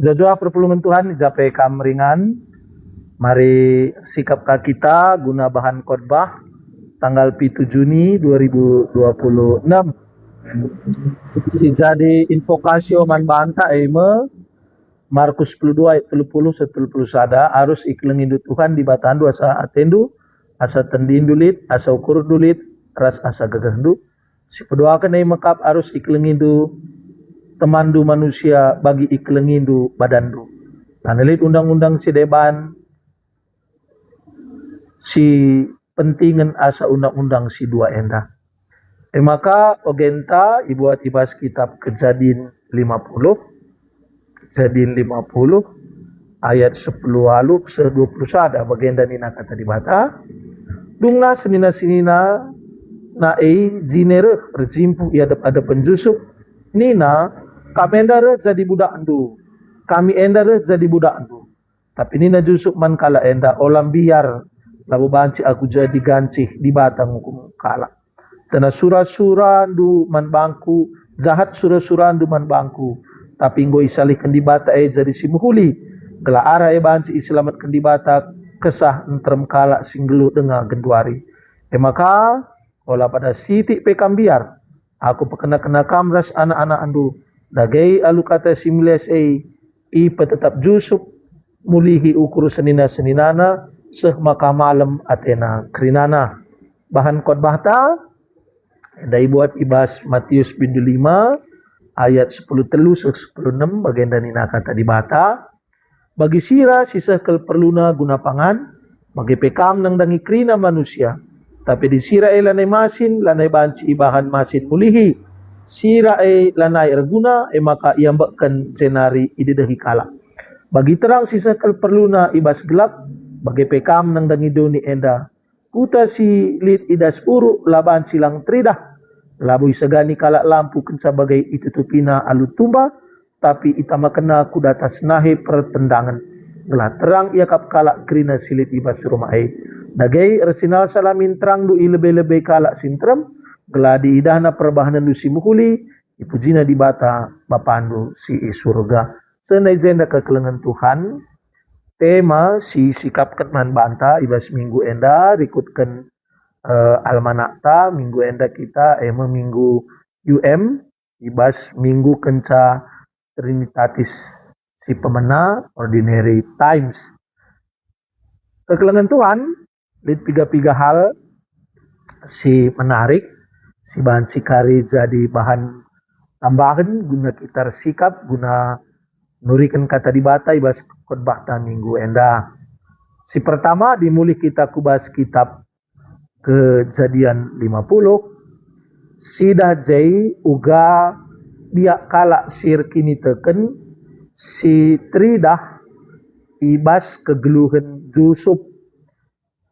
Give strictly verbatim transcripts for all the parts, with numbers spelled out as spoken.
Jojoah perpulungen Tuhan, i ja pe kam ringan. Mari sikap ka kita guna bahan khotbah tanggal pitu Juni dua ribu dua puluh enam. Si jadi invokasio man banta e me Markus sepuluh dua ayat telu puluh seh telu puluh sada, "Arus ikelengindu Tuhan Dibatandu asa atendu, asa tendindu lit, asa ukurndu lit, ras asa gegehndu." Si peduaken e me kap, "Arus ikelengindu temanndu manusia bagi ikelengindu badanndu." Lanai lit undang-undang si deban si pentingen asa undang-undang si dua enda. E maka ogenta ibuat i bas kitab Kejadin lima puluh, Kejadin lima puluh ayat sepuluh alu seh dua puluh sada, bagenda nina Kata Dibata, "Dungna senina-senina na e jine reh erjimpuh i adep-adepen Jusup, nina, 'Kam enda reh jadi budakndu, kami enda reh jadi budakndu.' Tapi nina Jusup man kalak enda, 'Ola mbiar, labo banci aku jadi gancih, Dibata ngukum kalak. Janah sura-surandu man bangku, jahat sura-surandu man bangku, tapi enggo isalihken Dibata e jadi si mehuli, gelah arah e banci iselamatken Dibata kesah nterem kalak si nggeluh denga genduari. E maka, ola pada sitik pe kam mbiar. Aku pekena-kena kam ras anak-anakndu, dage alu kata si melias e, ipetetap Jusup mulihi ukur senina-seninana, seh maka malem atena kerinana." Bahan khotbahta enda ibuat i bas Matius bindu lima ayat sepuluh telu seh sepuluh enem, bagenda nina Kata Dibata, "Bagi sira si seh kal perluna guna pangan, bage pe kam nandangi kerina manusia. Tapi adi sira e lanai masin, lanai banci ibahan masin mulihi. Sira e lanai erguna, e maka iambekken jenari idedehi kalak. Bagi terang si seh kal perluna i bas gelap, bage pe kam nandangi doni enda. Kuta si lit i das uruk la banci lang teridah. Labo isegani kalak lampu kenca bage itutupina alu tumba, tapi itamakenna ku datas nahe pertendangen, gelah terang iakap kalak kerina si lit i bas rumah e. Dage ersinalsal min terangndu i lebe-lebe kalak si nterem, gelah adi idahna perbahanenndu si mehuli, ipujina Dibata Bapandu si i Surga." Senai jenda kekelengen Tuhan, tema si sikapken man banta i bas minggu enda rikutken, eh, almanakta minggu enda kita, e me minggu U M, i bas minggu kenca Trinitatis si pemena, Ordinary Times. Kekelengen Tuhan, lit piga-piga hal si menarik, si banci kari jadi bahan tambahen guna kita ersikap, guna nuriken Kata Dibata i bas khotbahta minggu enda. Si pertama, adi mulih kita ku bas kitab Kejadian lima puluh, sidah je uga biak kalak si erkiniteken si teridah i bas kegeluhen Jusup.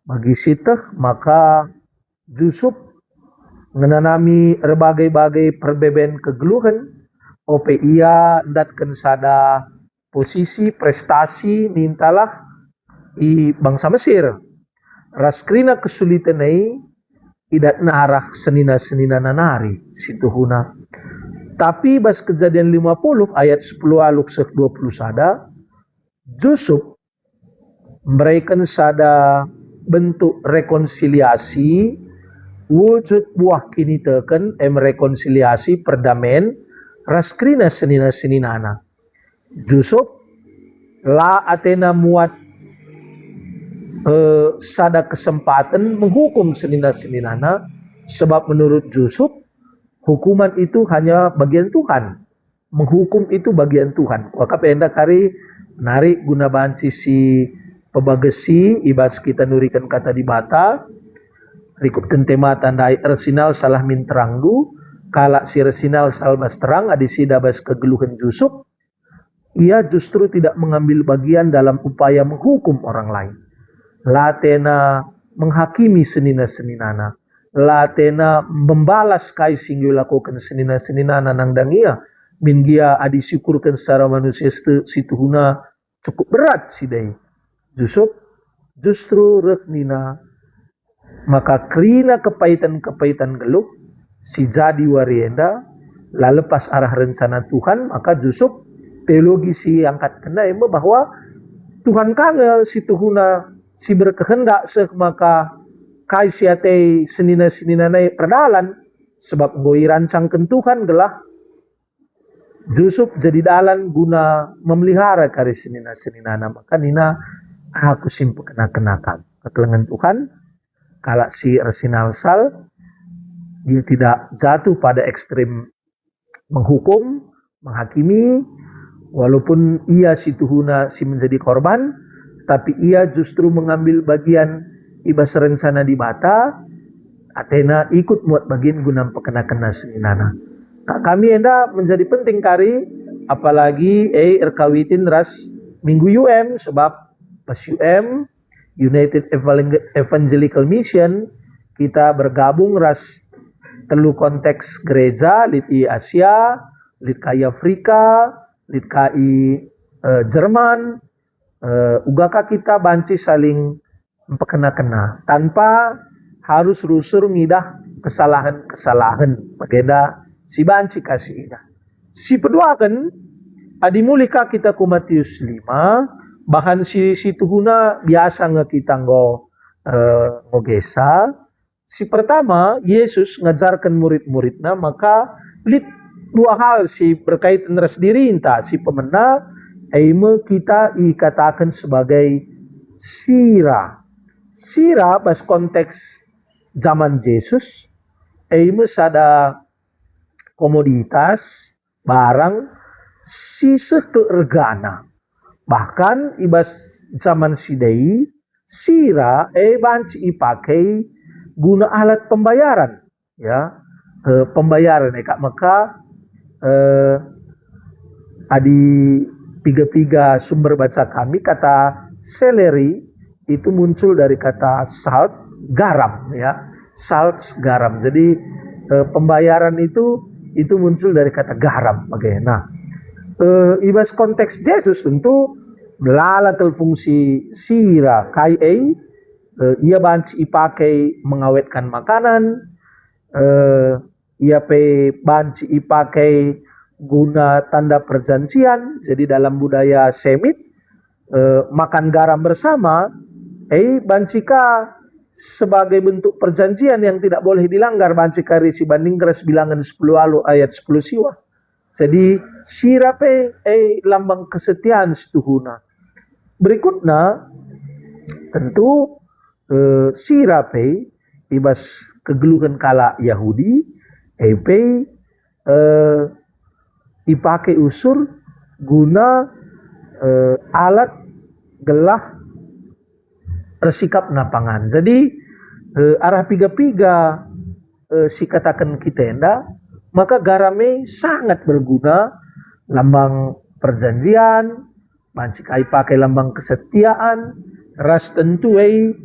Bagi sieteh maka Jusup ngenanami erbage-bage perbeben kegeluhen, ope ia ndatken sada posisi prestasi nintalah i bangsa Mesir. Ras kerina kesuliten e, idatna arah senina-seninana nari si tuhuna. Tapi bas Kejadian lima puluh ayat sepuluh alu seh dua puluh sada, Jusup mbereken sada bentuk rekonsiliasi, wujud buah kiniteken, em rekonsiliasi, perdamen, ras kerina senina-seninana. Jusup la atena muat, eh, sada kesempaten menghukum senina-seninana, sebab menurut Jusup, hukuman itu hanya bagian Tuhan. Menghukum itu bagian Tuhan. Kuakap enda kari menarik guna banci si pebagesi i bas kita nuriken Kata Dibata. Rikutken temata ndai, ersinalsal min terangndu, kalak si ersinalsal bas terang adi sidah bas kegeluhen Jusup, ia justru tidak mengambil bagian dalam upaya menghukum orang lain. La atena menghakimi senina-seninana. La atena membalas kai si enggo ilakoken senina-seninana nandangi ia. Min gia adi siukurken secara manusia situ-, situhuna cukup berat si dai. Jusup justru reh nina, maka kerina kepaiten-kepaiten geluh si jadi wari enda la lepas arah rencana Tuhan, maka Jusup teologi si angkatkenna e me bahwa Tuhan ka nge si tuhuna si berkehendak seh maka kai si atei senina-senina nai perdalan, sebab enggo irancangken Tuhan gelah Jusup jadi dalan guna memelihara kari senina-seninana. Maka nina, "Aku si mpekena-kena kam." Kekelengen Tuhan, kalak si ersinalsal, dia tidak jatuh pada ekstrim menghukum, menghakimi, walaupun ia si tuhuna si menjadi korban, tapi ia justru mengambil bagian i bas rencana Dibata, atena ikut muat bagin guna mpekena-kena seninana. Ka kami enda menjadi penting kari, apalagi e erkawitin ras Minggu U M, sebab pas U M, United Evangel-, Evangelical Mission, kita bergabung ras telu konteks gereja, lit i Asia, lit ka i Afrika, lit ka i, eh, Jerman, eh, uga ka kita banci saling mpekena-kena, tanpa harus rusur ngidah kesalahen-kesalahen, bagenda si banci ka si idah. Si peduaken, adi mulih ka kita ku Matius lima, bahan si, si tuhuna biasa nge kita enggo, eh, ngogesa. Si pertama, Yesus ngajarken murid-muridna maka lit dua hal si berkaitan ras dirinta. Si pemena, e me kita ikataken sebagai sira. Sira bas konteks zaman Jesus, e me sada komoditas, barang si seh kal ergana. Bahkan i bas zaman sidei, sira e banci ipake guna alat pembayaran, ya. Eh, pembayaran e kak maka, eh, adi piga-piga sumber baca kami, kata celery itu muncul dari kata salt, garam, ya. Salt, garam. Jadi, eh, pembayaran itu, itu muncul dari kata garam, bage. Nah, eh, i bas konteks Jesus tentu melala kal fungsi sira kai e, eh, ia banci ipake mengawetkan makanan, eh, ia pe banci ipake guna tanda perjanjian. Jadi dalam budaya Semit, eh, makan garam bersama, eh, banci ka sebagai bentuk perjanjian yang tidak boleh dilanggar, banci kari sibanding ras Bilangen sepuluh waluh ayat sepuluh siwah. Jadi sira pe, eh, lambang kesetiaan situhuna. Berikutna, tentu, eh, sira pe i bas kegeluhen kalak Yahudi, e pe, eh, ipake usur guna, eh, alat gelah ersikapna pangan. Jadi, eh, arah piga-piga, eh, sikataken kita enda, maka garam e sangat berguna, lambang perjanjian, banci ka ipake lambang kesetiaan, ras tentu e,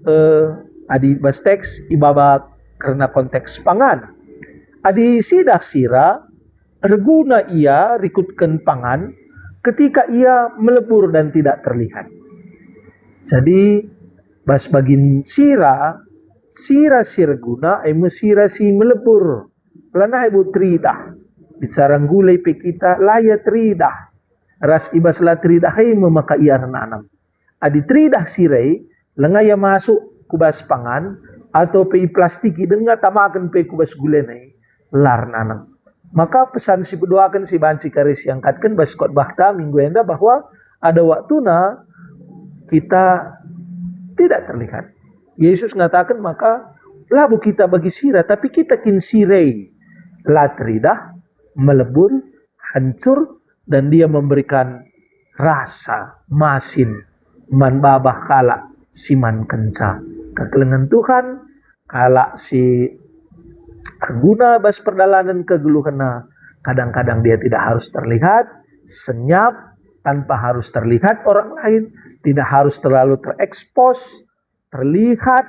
eh, adi bas teks ibaba kerna konteks pangan. Adi sidah sira, erguna ia rikutken pangan ketika ia melebur dan tidak terlihat. Jadi, bas bagin sira, sira si erguna, e me sira si melebur. Lanai bo teridah. Bicara nggule pe kita, la ia teridah. Ras i bas la teridah e me maka ia ernanam. Adi teridah sira e, langa ia masuk ku bas pangan, atau pe iplastiki denga tamaken pe ku bas gulena e, la ernanam. Maka pesan si peduaken si banci kari siangkatken bas khotbahta minggu enda bahwa ada waktuna kita tidak terlihat. Yesus ngataken maka labo kita bagi sira, tapi kita kin sira e. La teridah, melebur, hancur, dan dia memberikan rasa masin man babah kalak si man kenca. Kekelengen Tuhan, kalak si erguna bas perdalanen kegeluhenna, kadang-kadang dia tidak harus terlihat, senyap, tanpa harus terlihat orang lain, tidak harus terlalu terekspos, terlihat,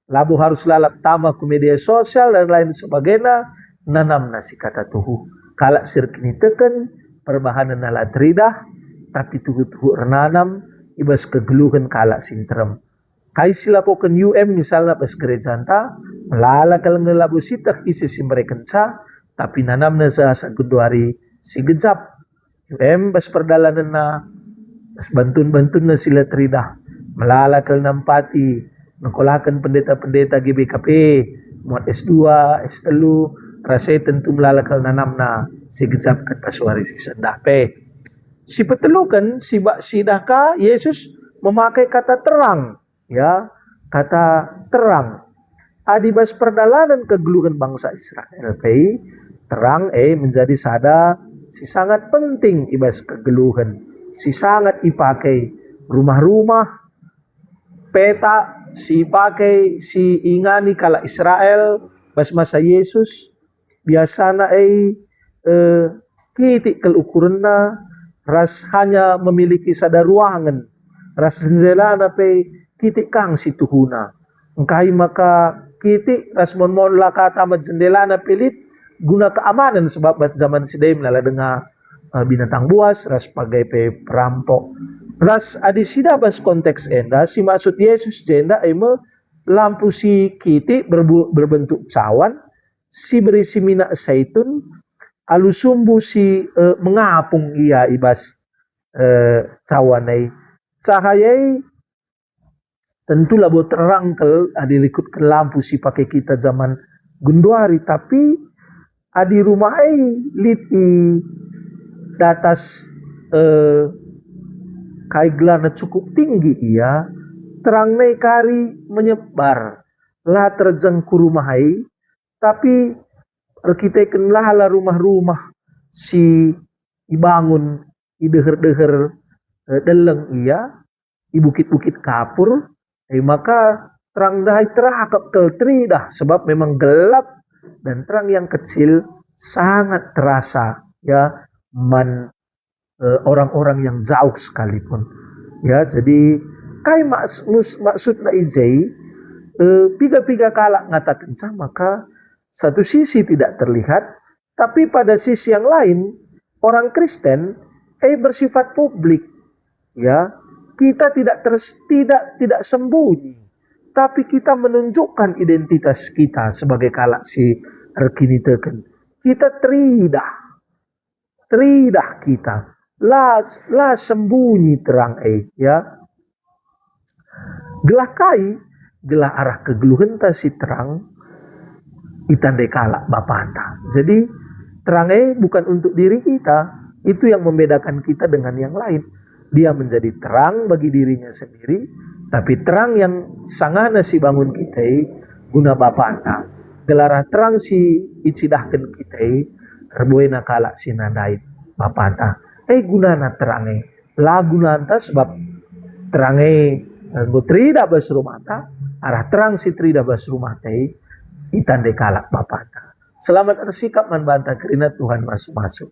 labo harus lalap tama ku media sosial dan lain sebagainya, nanamna si kata tuhu. Kalak si erkiniteken, perbahanenna la teridah, tapi tuhu-tuhu ernanam i bas kegeluhen kalak si nterem. Kai si lakoken U M misalna bas gerejanta, melala kal nge labo sieteh ise si merekenca, tapi nanamna asa genduari si gejap. Em bas perdalanenna, bas bantun-bantunna si la teridah, melala kal nampati, nekolaken pendeta-pendeta G B K P, muat S dua, S telu, rasa e tentu melala kal nanamna si gejap ket bas wari si sendah pe. Si peteluken, si bak sidah ka, Yesus memakai kata terang, ya, kata terang. Adi bas perdalanen kegeluhen bangsa Israel pe, terang e menjadi sada si sangat penting i bas kegeluhen, si sangat ipakai rumah-rumah, peta si ipakai, si ingani kalak Israel bas masa Yesus, biasana e, eh, kitik kal ukurenna, ras hanya memiliki sada ruangen, ras jendelana pe kitik kang si tuhuna. Engkai maka kitik ras mon-mon la ka tamat jendelana pe lit guna keamanan, sebab bas zaman si dem la denga, eh, binatang buas ras pagai pe perampok. Ras adi sidah bas konteks enda, si maksud Yesus jenda e me lampu si kitik berbu-, berbentuk cawan, si berisi minak zaitun, alu sumbu si, eh, mengapung ia i bas, eh, cawan e. Cahaya e tentu labo terang kal adi rikutken lampu si pakai kita zaman genduari, tapi adi rumah e lit i datas, eh, kai gelarna cukup tinggi ia, terang e kari menyebar, la terjeng ku rumah e, tapi erkiteken melala rumah-rumah si ibangun i deher-deher, eh, deleng ia, i bukit-bukit kapur, eh, maka terang ndai terakap kal teridah, sebab memang gelap dan terang yang kecil sangat terasa, ya, man eh, orang-orang yang jauh sekalipun. Ya, jadi kai maks-, mus-, maksudna i je? Eh, piga-piga kalak ngatakenca maka satu sisi tidak terlihat, tapi pada sisi yang lain orang Kristen, eh, bersifat publik. Ya, kita tidak ters-, tidak tidak sembunyi, tapi kita menunjukkan identitas kita sebagai kalak si erkiniteken. Kita teridah teridah kita. La, la sembunyi terang e, ya. Gelah kai? Gelah arah kegeluhenta si terang itandai kalak bapanta. Jadi, terang e bukan untuk diri kita. Itu yang membedakan kita dengan yang lain. Dia menjadi terang bagi dirinya sendiri, tapi terang yang sangana si bangun kita e guna bapanta. Gelah arah terang si icidahken kita e, erbuena kalak si nandai bapanta. E gunana terang e. La gunanta sebab terang e enggo teridah bas rumahta, arah terang si teridah bas rumahta e itandai kalak bapanta. Selamat ersikap man banta kerina Tuhan masu-masu.